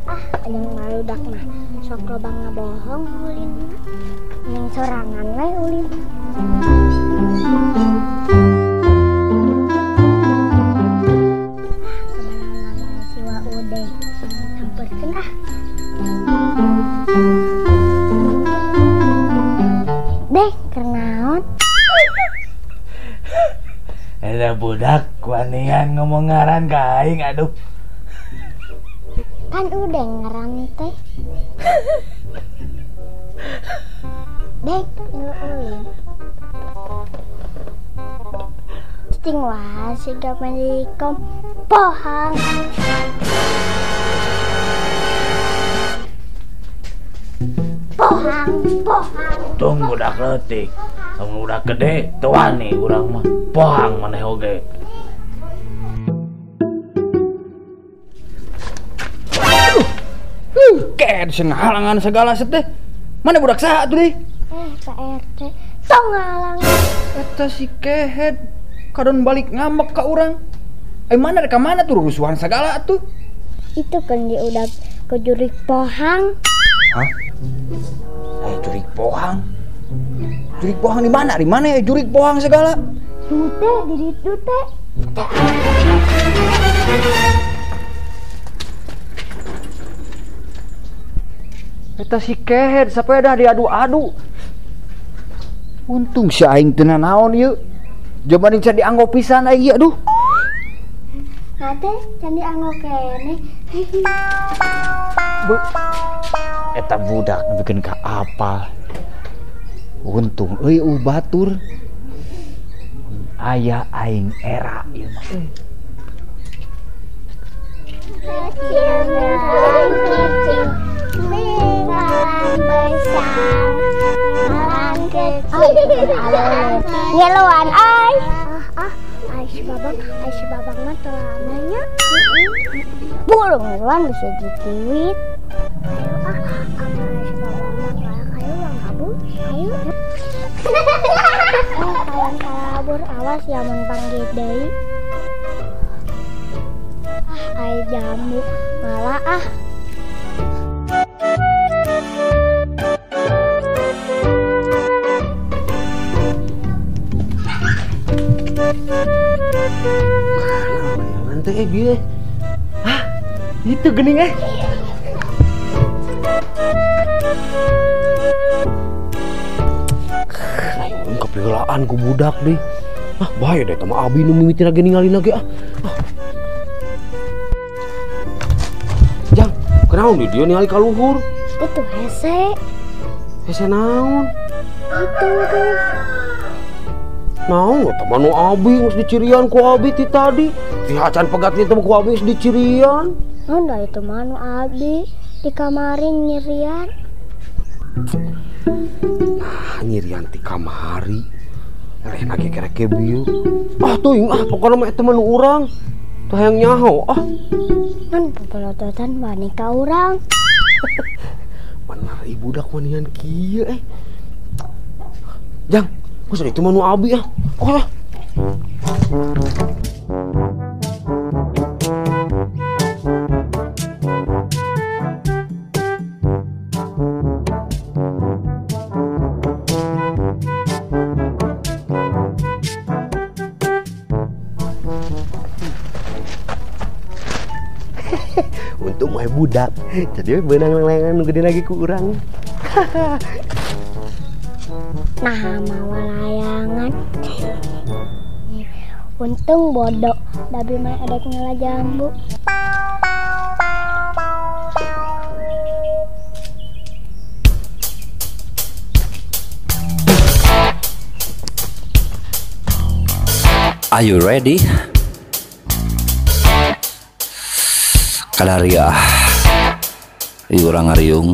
Ah, yang barudak mah sok loba ngabohong ulin. Yang sorangan we ulin. Kemana si Wa Ude. Samperkeun ah. Deh, kernaon? Ada budak kuanian ngomong ngaran ka aing aduh. Kan udah ngaran teh. Deh, ulin. Cing wah siga menikom pohang. Pohang, pohang. Tong budak leutik, tong budak gede, teu wani urang mah. Pohang maneh oge. Kayak halangan segala set teh. Mana budak saha tuh deh? Pak RT, tong halangan. Eta si kehed kadon balik ngambek ka urang. Mana rek ka mana tuh rusuhan segala tuh? Itu kan dia udah kejurik pohang. Hah? Jurik pohang? Jurik pohang di mana? Di mana ya jurik pohang segala? Tuh teh, di ditu teh. Eta si kehed sampai dah diadu-adu. Untung si aing teu nanaon ieu. Jaman can dianggo pisan aing ieu aduh. Nah teh can dianggo keneh. Eta budak bikin ka apa? Untung euy batur. Aya aing era ieu mah. Kecil kecil besar, orang kecil ngeluan ay. Ay si babang mah telamanya. Burung ngeluan bisa ditiwit. Ayo ah, ay si babang mah kayak uang kabur. Ayo. Kalian kabur awas ya mun panggil deui. Ah, ay jambu malah ah. Mana teh bieu? Hah? Itu geuning eh. Aing kapilaan ku budak deh. Ah, bahaya deh sama abi nu mimiti lagi ninggalin lagi ah. Jang, kenaon di dia ningali ka luhur? Itu hese. Hese naon? Itu tuh. Naon eta mah nu abi geus dicirian ku abi ti tadi. Ti hacan pegat itu ku abi geus dicirian. Naon da itu mah nu abi di kamarin nyirian. Nah, nyirian ti kamari. Reh lagi kereke bieu. Ah teuing ah pokona mah eta mah nu urang. Teu hayang nyaho ah. Mun popolototan wani ka urang. Bener ibu budak wanian kieu eh. Jang, masa itu mah nu abi ah. Oke lah. Untung mah budak, jadi benang layangan nu gede lagi ku urang. Nah, mawa layangan. Untung bodoh, dabi mah edek ngala jambu. Are you ready? Kadaria, ieu urang ngariung.